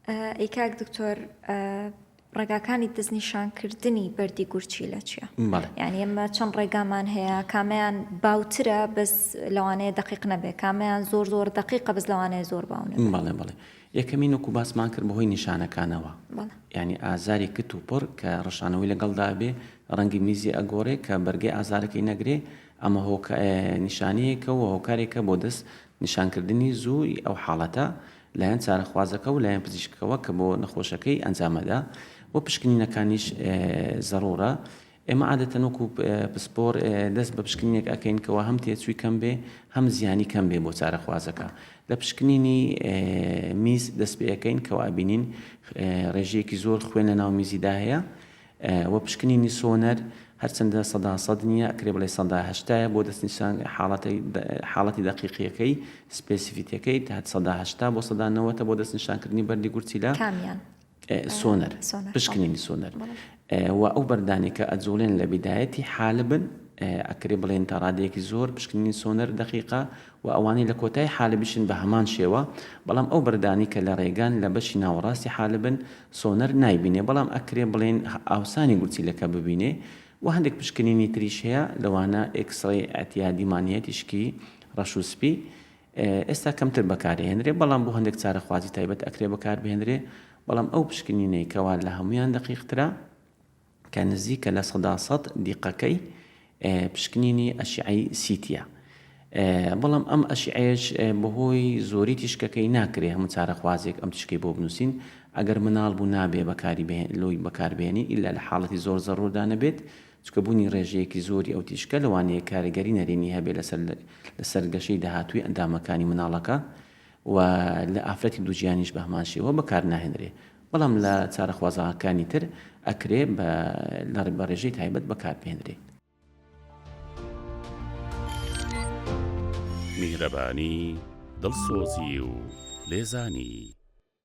ئەی کاک دکتۆر ڕێگاکانی دەستنیشانکردنی بەردی گورچیلە چییە؟ بەڵێ. یانی ئێمە چەند ڕێگامان هەیە کامەیان باوترە بەس لەوانەیە دەقیق نەبێ کامەیان زۆر زۆر دەقیقە بەس لەوانەیە زۆر باو نەبێ؟ بەڵێ بەڵێ یەکەمین وەکو باسمان کرد بەهۆی نیشانەکانەوە بەڵێ. یانی ئازاری کت و پڕ کە ڕشانەوەی لەگەڵدا بێ ڕەنگی میزی ئەگۆڕێ کە بەرگەی ئازارەکەی نەگرێ ئەمە هۆکا نیشانەیەکە و هۆکارێکە بۆ دەست نیشانکردنی زووی ئەو حاڵەتە لایەن چارەخوازەکە و لایەن پزیشکەکەوە کە بۆ نەخۆشەکەی ئەنجامەدا و پشکنینەکانیش زەڕوڕە. ئێمە عادەتەن وەکو پسپۆر دەست بە پشکنینێک ئەکەین کەوا هەم تێچووی کەم بێ هەم زیانی کەم بێ بۆ چارەخوازەکە. لە پشکنینی میز دەست پێ ئەکەین کەوا ئەبینین ڕێژەیەکی زۆر خوێن لە ناو میزیدا هەیە. وە پشکنینی سۆنەر هەرچەندە سەدا سەد نییە ئەکرێ بڵێ سەدا هەشتایە بۆ دەستنیشان حاڵەتی حاڵەتی دەقیقیەکەی سپێسیفیتەکەی تا سەدا هەشتا بۆ سەدا نەوەتە بۆ دەستنیشانکردنی بەردی گورچیلە کامیان سۆنەر پشکنینی سۆنەر و ئەو بەردانەی کە ئەجوڵێن لە بیدایەتی حالبن ئەکرێ بڵێن تا ڕادەیەکی زۆر پشکنینی سۆنەر دەقیقە و ئەوانەی لە کۆتای حالبیشن بە هەمان شێوە، بەڵام ئەو بەردانەی کە لە ڕێگان لە بەشی ناوەڕاستی حالبن سۆنەر نایبینێ بەڵام ئەکرێ بڵێین ئاوسانی گورچیلەکە ببینێ و هەندێک پشکنینی تریش هەیە لەوانە X-ray ئیعتیادیمان هەیە تیشکی ڕەش و سپی ئێستا کەمتر بەکارئەهێنرێ بەڵام بۆ هەندێک چارەخوازی تایبەت ئەکرێ بەکاربهێنرێ بەڵام ئەو پشکنینەی کەوا لە هەموویان دەقیقترە کە نزیکە 100% دیقەکەی پشکنینی ئەشیعەی سیتیە بەڵام ئەم ئەشیعەیەش بەهۆی زۆری تیشکەکەی ناکرێ هەموو چارەخوازێک ئەم تیشکەی بۆ بنووسین ئەگەر مناڵ بوو نابێ بەکاری لۆی بەکاربێنی ئیلا لە حاڵەتی زۆر زەڕوردا نەبێت چونکە بوونی ڕێژەیەکی زۆری ئەو تیشکە لەوانەیە کاریگەری نەرێنی هەبێ لەسەر لەسەر گەشەی داهاتووی ئەندامەکانی مناڵەکە و لە ئافرەتی دووگیانیش بە هەمان شێوە بەکار ناهێنرێ بەڵام لە چارەخوازەکانی تر ئەکرێ بە لە بە ڕێژەی تایبەت بەکار بهێنرێ. میهرەبانی، دڵسۆزی و لێزانی.